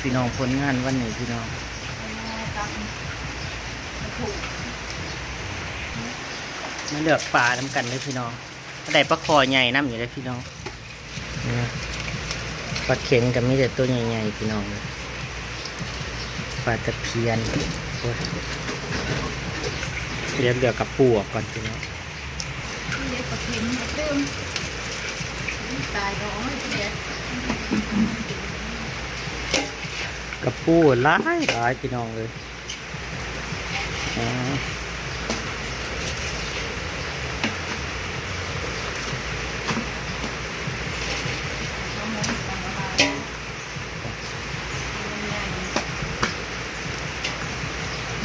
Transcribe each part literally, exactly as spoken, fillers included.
พี่น้อง ผลงานวันนี้พี่น้อง มาเลือกปลานำกันเลยพี่น้อง ได้ปลาคอใหญ่นำอยู่เลยพี่น้อง นี่นะ ปลาเข็งก็มีแต่ตัวใหญ่ๆ พี่น้อง ปลาตะเพียน โอ้ย เดี๋ยวเลือกกระปูออกก่อนพี่น้อง เดี๋ยวปลาเข็งมาเติม ตายดองเลยทีเดียว กระปูหลายหลายพี่น้องเลย อ๋อ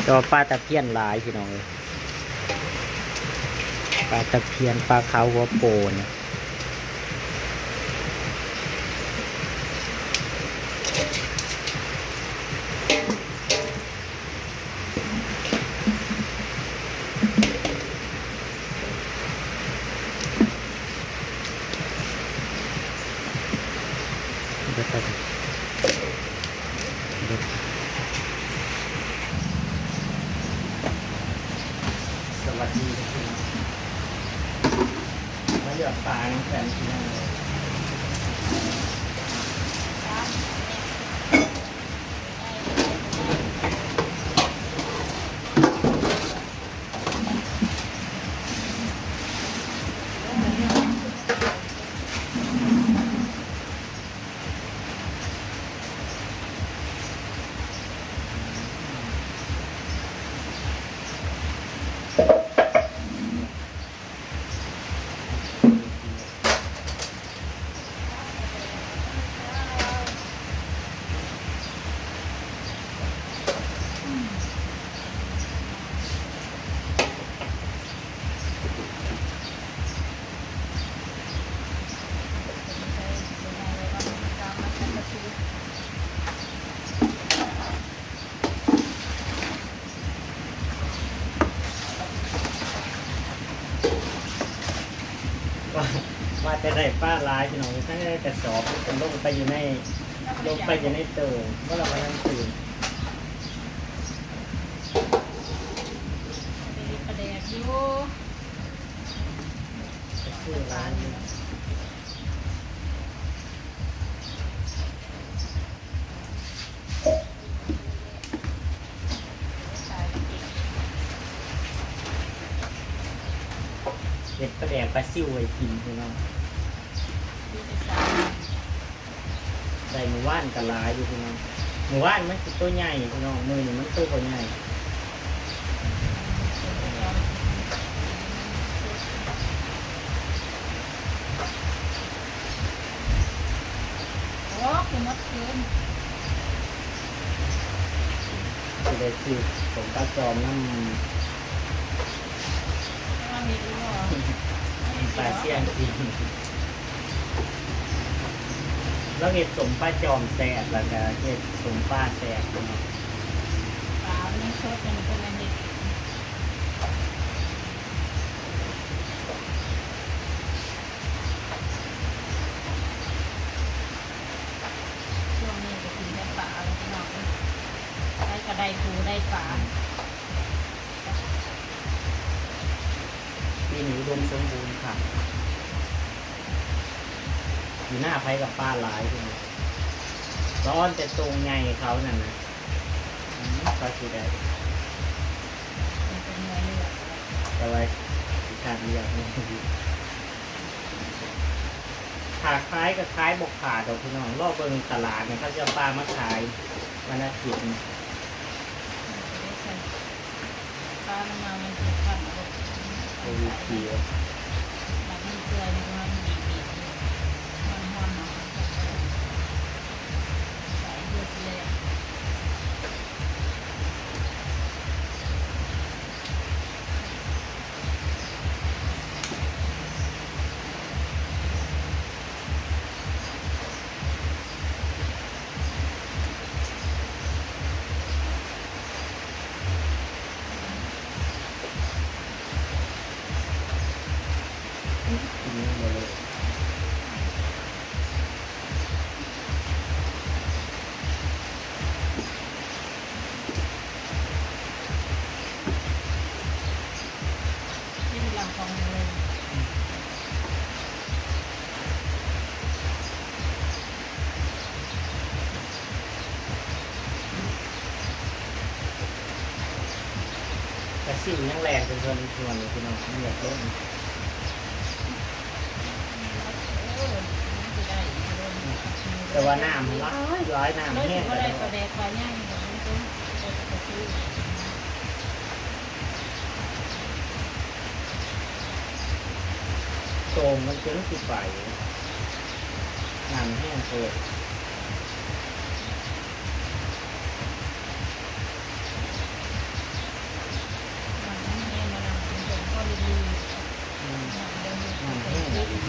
แต่ว่าปลาตะเพียนหลายพี่น้องเอ้ย ปลาตะเพียน ปลาขาวหัวโปน เดี๋ยวไปก่อน เดี๋ยว สวัสดีพี่น้อง มาเลือกปลานำกันพี่น้อง ว่า ว่าแต่ได้ปลาหลายพี่น้อง ทั้งในกระสอบ มันลงไปอยู่ใน ลงไปอยู่ในตู้ เมื่อเรามานั่งตื่น มีปลาแดกอยู่ ซื้อร้านนี้ เฮ็ดปลาแดกปลาซิวไว้กินพี่น้อง ได้มื้อวานก็หลายอยู่พี่น้อง มื้อวานมันคือตัวใหญ่พี่น้อง มื้อนี้มันตัวบ่ใหญ่ โอ้ คือมดคืน สิได้ซื้อสมปลาจอมนำ ว่ามีรู้บ่ ปลาเสี่ยงกิน แล้วเฮ็ดสมปลาจอมแซ่บ แล้วก็เฮ็ดสมปลาแซ่บเนาะ ปลามันยังสด มันเป็นอันนี้ ช่วงนี้ก็กินแต่ปลาแล้วพี่น้อง ได้ก็ได้ปูได้ปลา ปีนี้อุดมสมบูรณ์ค่ะ อยู่หน้าไผกับปลาหลายพี่น้อง ร้อนแต่ตรงไงเขานั่นนะ อืม เขาสิได้ มันเป็นเนื้อเลือด แต่ว่าสิขาดเลือดเนี่ย ถ้าขายก็ขายบ่ขาดดอกพี่น้อง รอเบิ่งตลาดเนี่ย เขาจะเอาปลามาขายวันอาทิตย์นี่ ปลามันมา มันเกิดพันธุ์เอา โควิดเดียว มันเปื่อย มันมีปีก มันห้อนเนาะ ใส่เลือดเลย กินบ่ สิวยังแหลกเป็นส่วนส่วนอยู่พี่น้อง มันอยากลง แต่ว่าน้ำมันหลายหลายน้ำแห้ง ก็ได้ปลาแดกปลาย่างของมันก็ โตมันเป็นสิไป น้ำแห้งโต น้ำแห้งมาน้ำเป็นผงก็ดีๆ อืม น้ำแห้งอะดี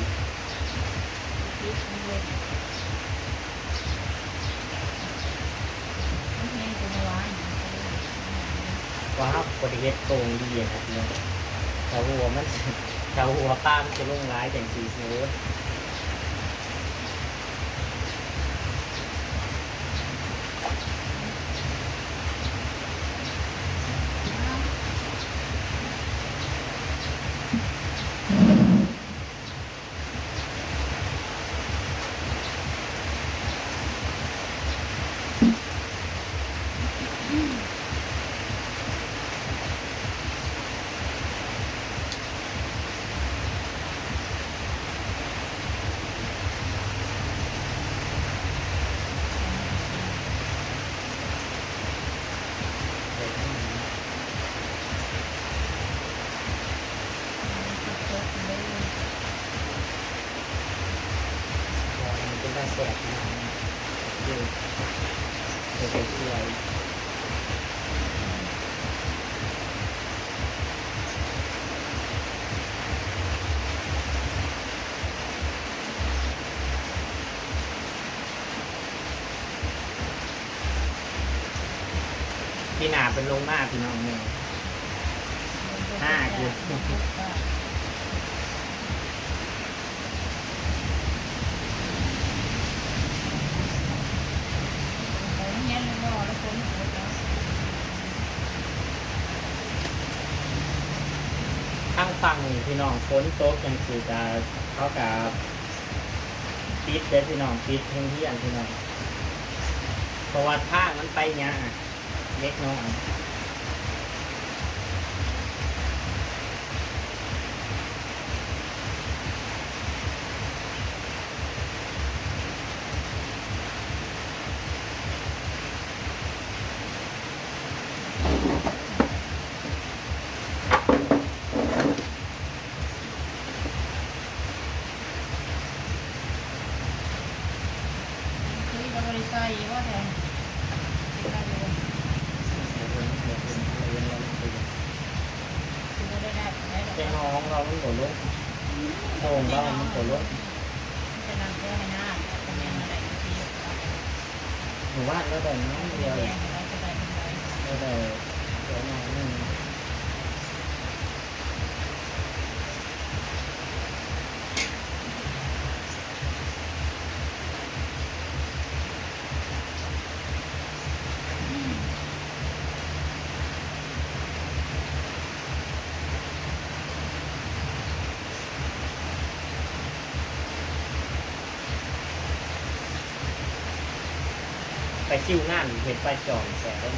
ว้าว บ่ได้เฮ็ดโตรงดีนะพี่น้อง ถ้าหัวมัน ถ้าหัวปลามันสิลงหลายจังซี่ โอ้ย เป็นตาแสบนะ ดู ดูสวยๆ ปีหน้าเป็นลงมาพี่น้องเมือง ห้าอยู่ ทางฝั่งนี่พี่น้องฝนตกจังซี่ก็ เขาก็ปิดเด้อพี่น้อง ปิดโรงเรียนพี่น้อง เพราะว่าทางมันไปยาก เล็กน้อย แต่ของเรามันบ่ลง ของเรามันบ่ลง หมู่บ้านเราได้น้อยเดียว เราได้เดี๋ยวหน่อยหนึ่ง ไปซิ่วงานเฮ็ดไปจองแสน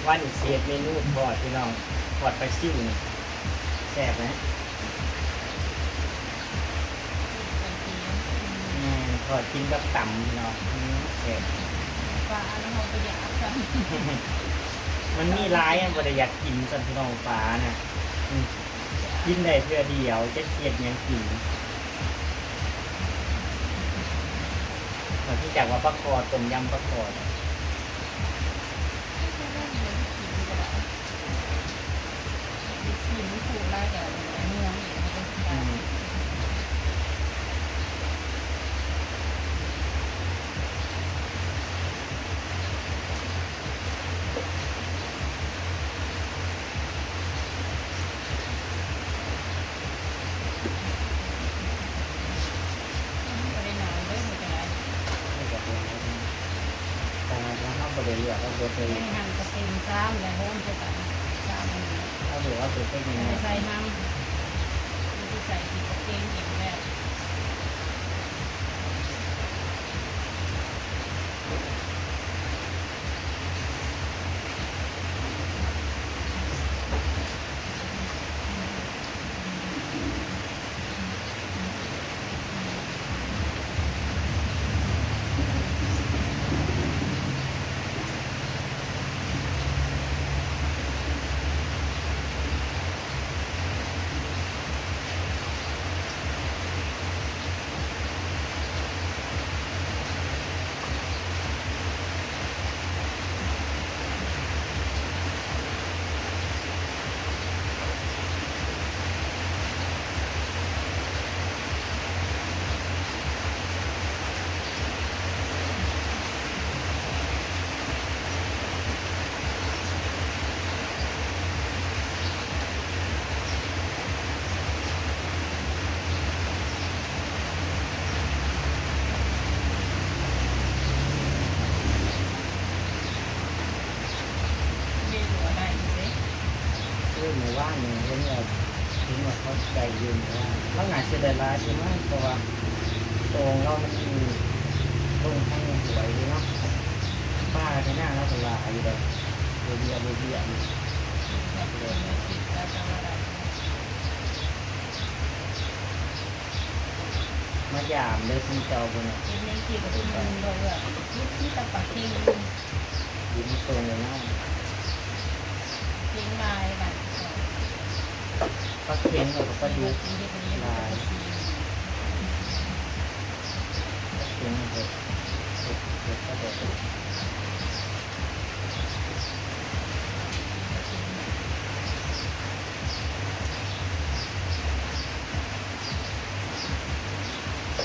วันนี้สิเฮ็ดเมนูทอดพี่น้อง ทอดปลาซิวนี่ แซ่บนะ แม่น ทอดกินกับตำพี่น้อง อืม แซ่บ ปลาแล้วเราไปอยากกัน มันมีหลายอะ บ่ได้อยากกินซั่นพี่น้อง ปลาน่ะ อืม กินได้เทื่อเดียว จักสิเฮ็ดหยังกิน ข้อยรู้จักว่าปลาคอ ต้มยำปลาคอ บ่ได้หนาวเด้อ บ่เป็นไร แต่ว่าเฮาบ่ได้เลือก เฮาบ่เคย นี่หั่นกระเทียมซ้ำ แล้วโฮมใส่กัน ซ้ำ เฮาเลือกเอาตัวเป็นยังไง ใส่น้ำ มันสิใส่กินกระเทียมเองแล้ว เมนูอะไรอยู่เด้ เออ มื้อวานนี่เห็นว่า เห็นว่าเขาได้อยู่มื้อวาน เราน่าสิได้หลายอยู่มั้ง เพราะว่าโอ่งเรามันอยู่ตรงทางห้วยนี่เนาะ ปลาในนาเราก็หลายอยู่ดอก บ่เบีย บ่เบียอยู่ มายามเด้อซุมเจ้าพุ่นน่ะ เห็นในคลิปมันบ่เอื้อ มีแต่ปลาเค็ง อยู่ในโซนเลยเนาะ เค็งลายบัด ปลาเค็งแล้วก็ปลาดุกลาย ปลาเค็งเห็ด เห็ด เห็ดปลาแดก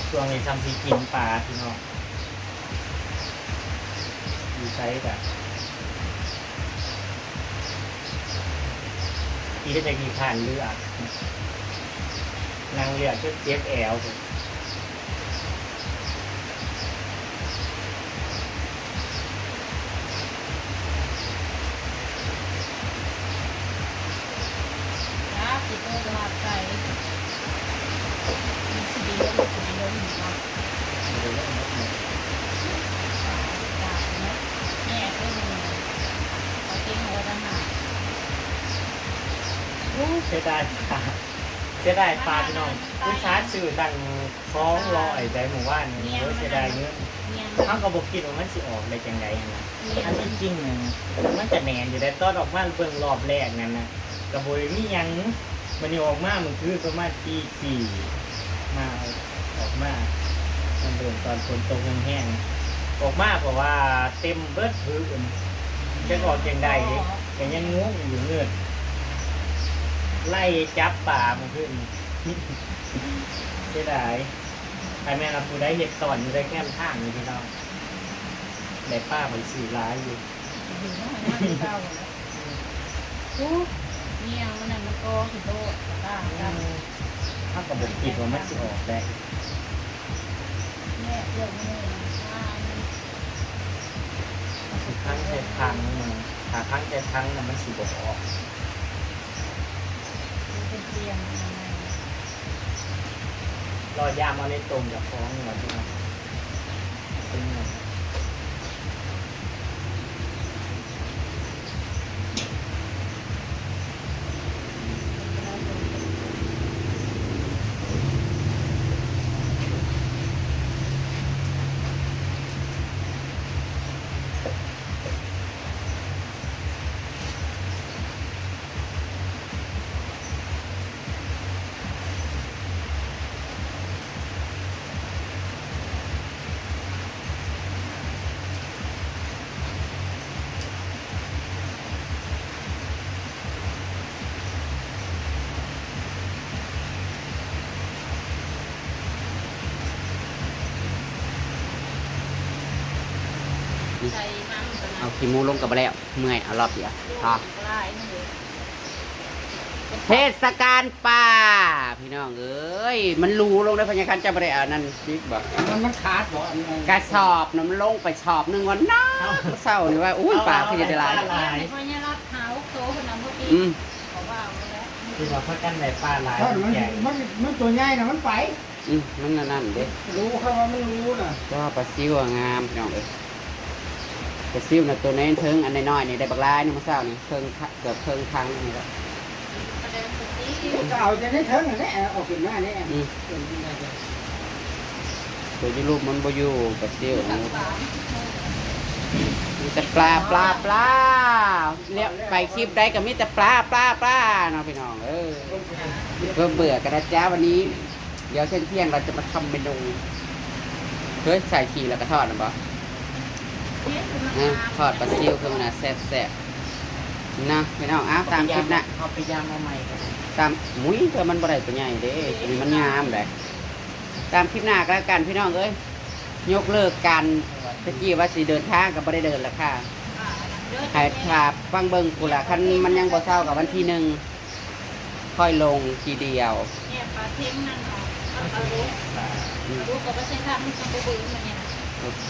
ช่วงนี้ซ้ำสิกินปลาพี่น้อง อยู่ไสกะ ที่ก็จะมีผ่านเลือก นั่งเลือกจนเจ็บแอว จ้า สิโตตลาดไก่ มันสิดีลง สิดีลงอยู่เนาะ สิดีลงหมดเลย จ้า เนาะ แม่ก็มี เขาเก่งหัวต่างหาก โอ้ เสียดายปลา เสียดายปลาพี่น้อง อุตส่าห์ซื้อตั้ง สองร้อยได้มื้อวานนี่ เสียดายเงิน เฮาก็บ่คิดว่ามันสิออกได้จั่งใดหั้นนะ อันที่จริงน่ะ มันก็แน่นอยู่เด้ ตอนออกมาเบิ่งรอบแรกนั่นน่ะ ก็บ่ได้มีหยัง บัดนี้ออกมามื้อคืนประมาณตีสี่ มา ออกมา มันเริ่มตอนฝนตกแฮงๆ ออกมาเพราะว่าเต็มเบิดพื้น จักออกจั่งใด ก็ยังงงอยู่ เงือด ไล่จับปลามื้อคืน เสียดาย ถ้าแม่นว่าผู้ใดเฮ็ดตอนอยู่ได้แคมทางนี่พี่น้อง ได้ปลาไปซื้อหลายอยู่ อยู่ข้างหน้าที่เก่าแล้ว อู้ เนี่ยมันนั่นมันก็คือโทษ ตา อืม เฮาก็บ่คิดว่ามันสิออกได้ แม่เพื่อนมันเลยมันฆ่ามัน มันสิพังใส่พังมัน ถ้าพังใส่พังน่ะมันสิบ่ออก มันเป็นเตียงมันไง รอยามเอาในต้มจากฟองนี่แหละพี่น้อง เป็นไง ใส่น้ำมันก็ เอา นะ ขี้หมูลงก็บ่แล้ว เมื่อย เอารอบเดียว ลูก พอ ปลาอีกหนึ่ง เทศกาลปลาพี่น้องเอ้ย มันหรูลงได้พะยาคันเจ้าบ่ได้เอานั่นจิกบ่ มันมันขาดบ่อันนั้น กระสอบน่ะมันลงไปสอบหนึ่งวันนะเศร้านี่ว่าอุ้ยปลาคือจะได้หลาย ปลาหลาย เพราะเนี่ยรับเท้าโตคนนั้นพอดี อืม เขาว่าเอาแล้ว คือว่าพักกันได้ปลาหลาย ถ้ามันมันมันตัวใหญ่นะมันไป อืมมันนั่นนั่นเด้ รู้ครับว่ามันรู้นะ ก็ปลาซิวอะงามพี่น้องเอ้ยปลาซิวน่ะตัวน้อยเทิงอันน้อยๆนี่ได้บักหลายนี่มื้อเช้านี่เคิ่งทะเกือบเคิ่งถังนี่แล้ว แสดงสติ ก็เอาจะได้เทิงนั่นแหละเอาขึ้นมาเนี่ย อืม เกินขึ้นมาเลย ตัวอยู่รูปมันบ่อยู่ปลาซิว ตักปลา มีแต่ปลาปลาปลาแล้วไปคลิปใดก็มีแต่ปลาปลาปลาเนาะพี่น้องเออเพื่อเบื่อกันนะจ๊ะวันนี้ เดี๋ยวเที่ยงๆเราจะมาทำเมนูเฮ้ยใส่ขี่แล้วก็ทอดนะบอ เนี่ยคือมัน นะทอดปลาซิวคือมันนะแซ่บๆนะพี่น้องอ้าวตามคลิปนะ เอาไปย่างมาใหม่ก็ได้ ตามมุ้ยเพื่อมันบ่ได้ตัวใหญ่เด้ตัวนี้มันงามเลยตามคลิปหน้าก็แล้วกันพี่น้องเอ้ยยกเลิกกันตะกี้ว่าสิเดินทางก็บ่ได้เดินแล้วค่ะ อ่าเดิน ให้ถาฟังเบิ่งกูนละคันมันยังบ่เศร้ากับวันที่หนึ่งค่อยลงทีเดียว เนี่ยปลาเท้งนั่นเนาะเอาปลาลูกปลาลูกก็ไม่ใช่ทางมันต้องไปเบิ่งมันเนี่ย โอเค